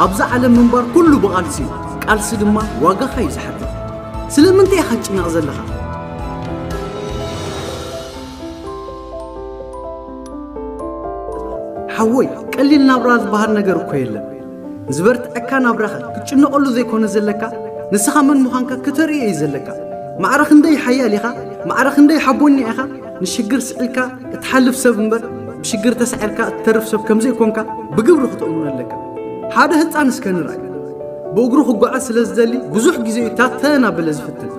ኣብዛ ዓለም ምንባር ኩሉ ብቓልሲ እዩ። ቃልሲ ድማ ዋጋኻ እዩ ዝሓትት። ስለምንታይ ኢኻ ትጭነቕ ዘለኻ? ሓወይ፣ ቀሊል ናብራ ዝበሃል ነገር እኮ የለን። ዝበርትዐካ ናብራኸ ክትጭነቐሉ ዘይኮነ ዘለካ፣ ንስኻ መን ምዃንካ ክተርእዮ እዩ ዘለካ። ማዕረ ክንደይ ሓያል ኢኻ፣ ማዕረ ክንደይ ሓቦኛ ኢኻ፣ ንሽግር ስዒልካ እትሓልፍ ሰብ እምበር፣ ብሽግር ተሳዒርካ እትተርፍ ሰብ ከም ዘይኮንካ ብግብሪ ክትእምኖ ኣለካ። ሓደ ህጻን እስከ ንርኣይ። ብእግሩ ክጓዓዝ ስለ ዝደሊ ብዙሕ ግዜ እዩ ታተ እናበለ ዝፍትን።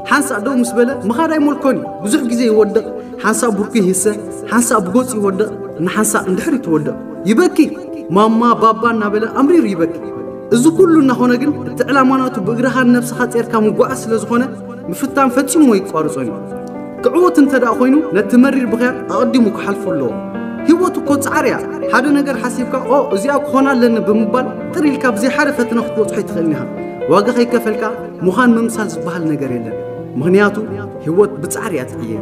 ሓንሳእ ደው ምስ በለ ምኻድ ኣይመልኮን እዩ። ብዙሕ ግዜ ይወድቕ፣ ሓንሳእ ብርኩ ይህሰ፣ ሓንሳእ ብገጹ ይወድቕ፣ ንሓንሳእ ንድሕሪት ይወድቕ። ይበኪ፣ ማማ፣ ባባ እናበለ ኣምሪሩ ይበኪ። እዚ ኩሉ እናኾነ ግን እቲ ዕላማ ናቱ ብእግርኻን ነብስኻ ጼርካ ምጓዓዝ ስለ ዝኾነ ምፍታን ፈጺሙ ኣይቋርጾን እዩ። ክዕወት እንተ ደኣ ኮይኑ ነቲ መሪር ብኽያት ኣቐዲሙ ክሓልፎ ኣለዎ። ህይወት እኮ ጻዕሪ እያ። ሓደ ነገር ሓሲብካ ኦ እዚኣ ክኾና ኣለኒ ብምባል ጥር ኢልካ ብዘይ ሓደ ፈተነ ክትበጽሖ ኣይትኽእልን ኢኻ። ዋጋ ከይከፈልካ ምዃን ምምሳል ዝበሃል ነገር የለን። ምኽንያቱ ህይወት ብጻዕሪ እያ ትዕየ።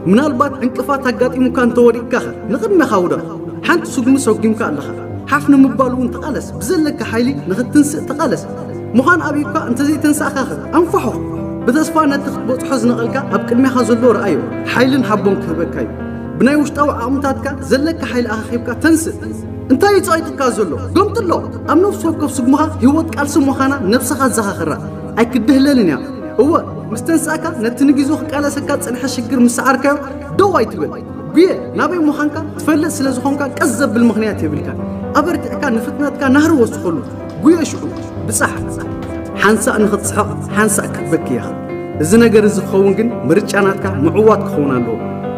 ምናልባት ዕንቅፋት ኣጋጢሙካ እንተወዲቅካ ኸ ንቕድሜኻ ውደቕ። ሓንቲ ስጉሚ ሰጒምካ ኣለኻ። ሓፍ ንምባል እውን ተቓለስ። ብዘለካ ሓይሊ ንኽትንስእ ተቓለስ። ምዃን ኣብዩካ እንተዘይተንሳእካ ኸ ኣንፍሖ። ብተስፋ ነቲ ክትበጽሖ ዝነቐልካ ኣብ ቅድሜኻ ዘሎ ረኣዮ። ሓይልን ሓቦን ክህበካ እዩ። ብናይ ውሽጣዊ ዓቕምታትካ ዘለካ ሓይሊ ኣኻኺብካ ተንስእ። እንታይ እዩ ጸቒጥካ ዘሎ? ገምጥሎ። ኣብ ነፍሲ ወከፍ ስጉምኻ ህይወት ቃልሲ ምዃና ነብስኻ ኣዘኻኽራ። ኣይክድህለልን እያ። እወ፣ ምስ ተንሳእካ ነቲ ንግዜኡ ክቃለሰካ ዝጸንሐ ሽግር ምስ ሰዓርካዮ ደው ኣይትበል። ጉየ፣ ናበይ ምዃንካ ትፈልጥ ስለ ዝኾንካ ቀስ ዘብል ምኽንያት የብልካን። ኣበርቲዕካ ንፍጥነትካ ናህሪ ወስኸሉ። ጉየ ሽዑ፣ ብጻሕ። ሓንሳእ ንኽትስሕቕ፣ ሓንሳእ ክትበኪ ኢኻ። እዚ ነገር እዚ ክኸውን ግን ምርጫ ናትካ ምዕዋት ክኸውን ኣለዎ።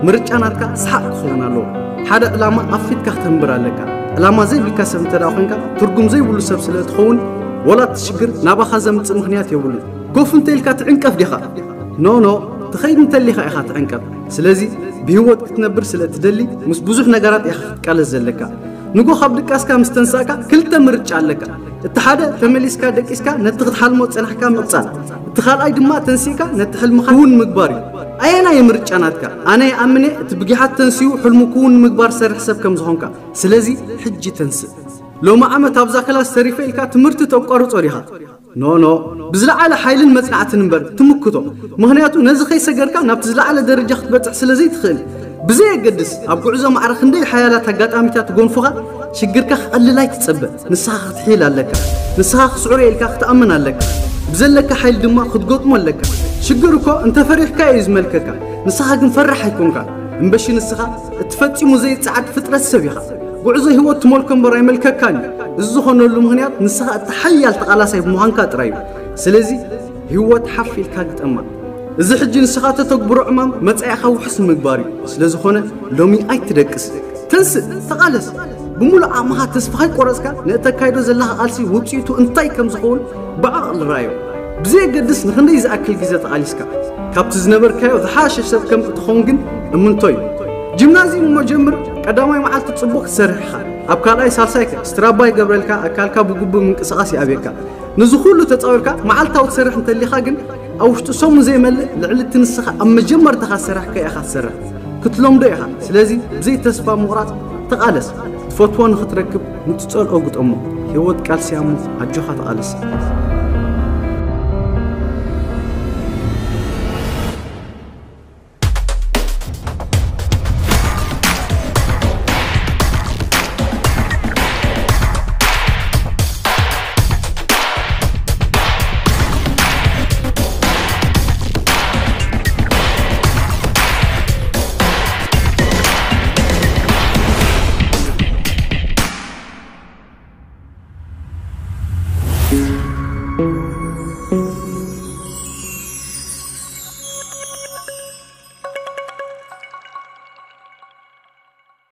ምርጫ ናትካ ሰሓቕ ክኸውን ኣለዎ። ሓደ ዕላማ ኣብ ፊትካ ክተንብር ኣለካ። ዕላማ ዘይብልካ ሰብ እንተ ደኣ ኮይንካ፣ ትርጉም ዘይብሉ ሰብ ስለ እትኸውን፣ ወላ እቲ ሽግር ናባኻ ዘምጽእ ምኽንያት የብሉን። ኮፍ እንተ ኢልካ ትዕንቀፍ ዲኻ? ኖ፣ ኖ፣ ትኸይድ እንተሊኻ ኢኻ ትዕንቀፍ። ስለዚ ብህይወት ክትነብር ስለ እትደሊ፣ ምስ ብዙሕ ነገራት ኢኻ ክትቃለስ ዘለካ። ንጎ ካብ ድቃስካ ምስ ተንሳእካ፣ ክልተ ምርጫ ኣለካ። እቲ ሓደ፣ ተመሊስካ ደቂስካ ነቲ ክትሓልሞ ዝጸናሕካ ምቕጻል። እቲ ካልኣይ ድማ፣ ተንሲእካ ነቲ ሕልምኻ ክውን ምግባር እዩ። ኣየናይ ምርጫ ናትካ? ኣነ ይኣምን እየ፣ እቲ ብጊሓት ተንሲኡ ሕልሙ ክውን ንምግባር ዝሰርሕ ሰብ ከም ዝኾንካ። ስለዚ ሕጂ ተንስእ። ሎሚ ዓመት ኣብዛ ክላስ ተሪፈ ኢልካ ትምህርቲ ተቋርጾ ዲኻ? ኖ፣ ኖ፣ ብዝለዓለ ሓይልን መጽናዕትን እምበር ትምክቶ። ምኽንያቱ ነዚ ከይሰገርካ ናብቲ ዝለዓለ ደረጃ ክትበጽሕ ስለ ዘይትኽእል። ብዘየገድስ ኣብ ጉዕዞ ማዕረ ክንደይ ሓያላት ኣጋጣሚታት ትጎንፉኻ፣ ሽግርካ ክቐልል ኣይትጸበ። ንስኻ ክትሕይል ኣለካ። ንስኻ ክስዕሮ ኢልካ ክትኣምን ኣለካ። ብዘለካ ሓይሊ ድማ ክትገጥሞ ኣለካ። ሽግር እኮ እንተ ፈሪሕካ እዩ ዝመልከካ። ንስኻ ግን ፈራሕ ኣይኮንካ። እምበሺ ንስኻ እትፈጺሙ ዘይጸዓድ ፍጥረት ሰብ ኢኻ። ጉዕዞ ህይወት ትመልኮ እምበር ኣይመልከካን እዩ። እዚ ዝኾነሉ ምኽንያት ንስኻ እቲ ሓያል ተቓላሳይ ብምዃንካ ጥራይ እዩ። ስለዚ ህይወት ሓፍ ኢልካ ግጠማ። እዚ ሕጂ ንስኻ ተተግብሮ ዕማም መጻኢኻ ውሑስ ንምግባር እዩ። ስለ ዝኾነ ሎሚ ኣይትደቅስ። ተንስእ፣ ተቓለስ። ብምሉእ ዓቕምኻ ተስፋ ከይቆረጽካ ንእተካይዶ ዘለኻ ቃልሲ ውጽኢቱ እንታይ ከም ዝኸውን ብዓቕሊ ርኣዮ። ብዘየገድስ ንኽንደይ ዝኣክል ግዜ ተቓሊስካ፣ ካብቲ ዝነበርካዮ ዝሓሸ ሰብ ከም እትኸውን ግን እምንቶ እዩ። ጂምናዝዩም እሞ ጀምር። ቀዳማይ መዓልቲ ጽቡቕ ክትሰርሕ ኢኻ። ኣብ ካልኣይ ሳልሳይ ከ ስትራባ ይገብረልካ፣ ኣካልካ ብግቡእ ምንቅስቓስ ይኣብየካ። ነዚ ኩሉ ተጻዊርካ መዓልታዊ ትሰርሕ እንተሊኻ ግን ኣብ ውሽጢ ሰሙን ዘይመልእ ልዕሊ እቲ ንስኻ ኣብ መጀመርታኻ ዝሰራሕካዮ ኢኻ ትሰርሕ። ክትለምዶ ኢኻ። ስለዚ ብዘይ ተስፋ ምቑራጽ ተቓለስ። ትፈትዎ ንኽትረክብ ንትጸልኦ ግጠሞ። ህይወት ቃልሲ እያ እሞ ኣጆኻ ተቓለስ።